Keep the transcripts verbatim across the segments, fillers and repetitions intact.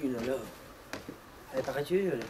Yürü lan. Hadi taka çevir öyle.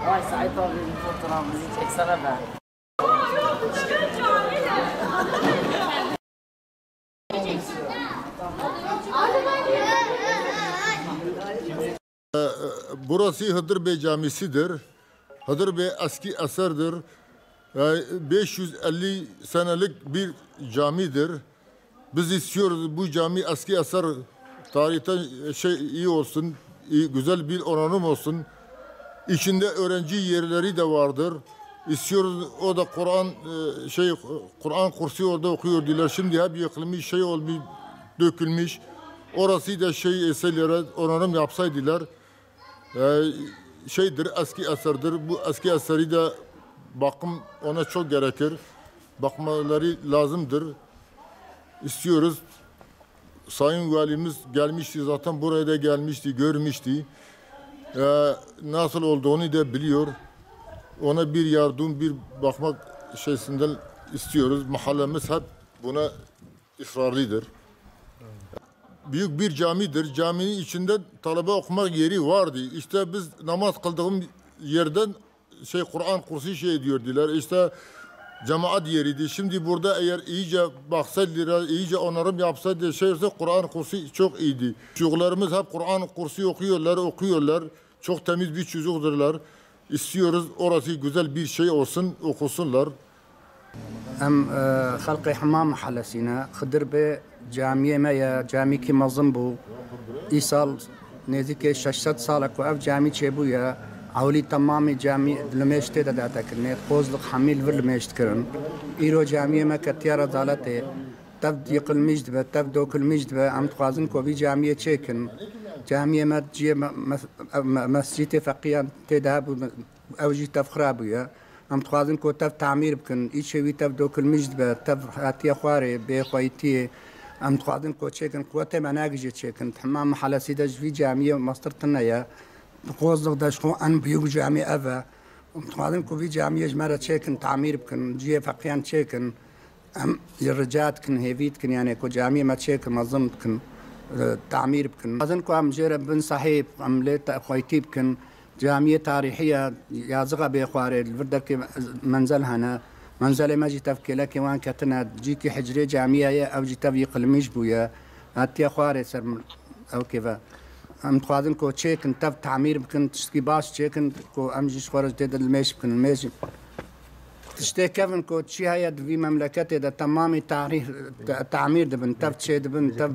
Vay Sait abi, bu fotoğrafımızı çeksene be. Burası Hıdır Bey Camisi'dir. Hıdır Bey eski eserdir. Yani beş yüz elli senelik bir camidir. Biz istiyoruz bu cami eski eser tarihte şey iyi olsun, iyi, güzel bir onarım olsun. İçinde öğrenci yerleri de vardır. İstiyoruz o da Kur'an e, şey Kur'an kursu orada okuyor diyorlar. Şimdi hep yıkılmış, şey olmuş, dökülmüş. Orası da şey ise lira onarım yapsaydılar, e, şeydir, eski eserdir. Bu eski eseri de bakım ona çok gerekir. Bakmaları lazımdır. İstiyoruz. Sayın Valimiz gelmişti zaten, buraya da gelmişti, görmüştü. E, nasıl olduğunu da biliyor. Ona bir yardım, bir bakmak şeysinden istiyoruz. Mahallemiz hep buna ısrarlıdır. Büyük bir camidir. Caminin içinde talebe okumak yeri vardı. İşte biz namaz kıldığım yerden şey Kur'an kursu şey diyordular. İşte cemaat yeriydi. Şimdi burada eğer iyice baksaydılar, iyice onarım yapsaydı şey olsa Kur'an kursu çok iyiydi. Çocuklarımız hep Kur'an kursu okuyorlar, okuyorlar. Çok temiz bir çocukdurlar. İstiyoruz orası güzel bir şey olsun, okusunlar. Em, e, xelqê hema Mihelesî ne. Xidir bê camiyê me ye, camîkî mezin bû. Îsal nêzîkê şeş sed sal e ku ev camî çêbûye. Ewilî temamî camî limêj tê de derdekirinê. Qozlix hemî li vir limêj dikirin. Îro camiyê me ketiye rezaletê. Tev yekilmîş dibe, tev dokilmîş dibe. Em dixwazin ku vî camiyê çêkin. Camiyê me ciyê me-, me-, me-, mescîtê feqiyan tê de hebû, ew jî tev xira bûye. Em dixwazin ku tev tamîr bikin. Îçê wî tev dokilmîş dibe, tev hatiye xwarê, bêxweytiyê. Em dixwazin ku çêkin, quwetê me nagijê çêkin. Hema Mihelesî de ji vî camiyê mestir tune ye. Qozlix de ji xwe en büyük camî ev e. Em dixwazin ku vî camiyê ji me re çêkin, tamîr bikin, ciyê feqiyan çêkin. Em ji rica dikin, hêvî dikin, yani ku camiyê me çêkin, mezin bikin, e, tamîr bikin. Dixwazin ku em jê re bin sahîb, em lê te-, xweytî bikin. Camiyê tarîhî ye, yazixa bê xwarê, li vir derkê menzel hene. Menzelê me jî tev kêlekê wan ketine, cîkî hicrê camiyê ye, ew jî tev yekilmîş bûye. Hatiye xwarê ser ew kê ve. Em dixwazin ku çêkin, tev tamîr bikin, tiştkî baş çêkin, ku em jî ji xwe re tê de limêj bikin. Limêj tiştê kevin ku çi heye di vî memleketê de temamî tarîh, te-, tamîr dibin, tev çê dibin, tev,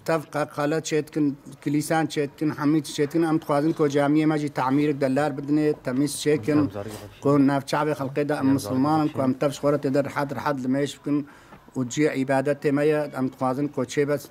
tev qe-, qele çê dikin, kilîsan çê dikin, hemî çê dikin. Em dixwazin ku camiyê me jî tamîrik delar bidinê, temîz çêkin, ku navçavê xelkê de em misilman in, ku em tev ji xwe re tê de rehet rehet limêj bikin û ciyê îbadetê me ye. Em dixwazin ku çê bes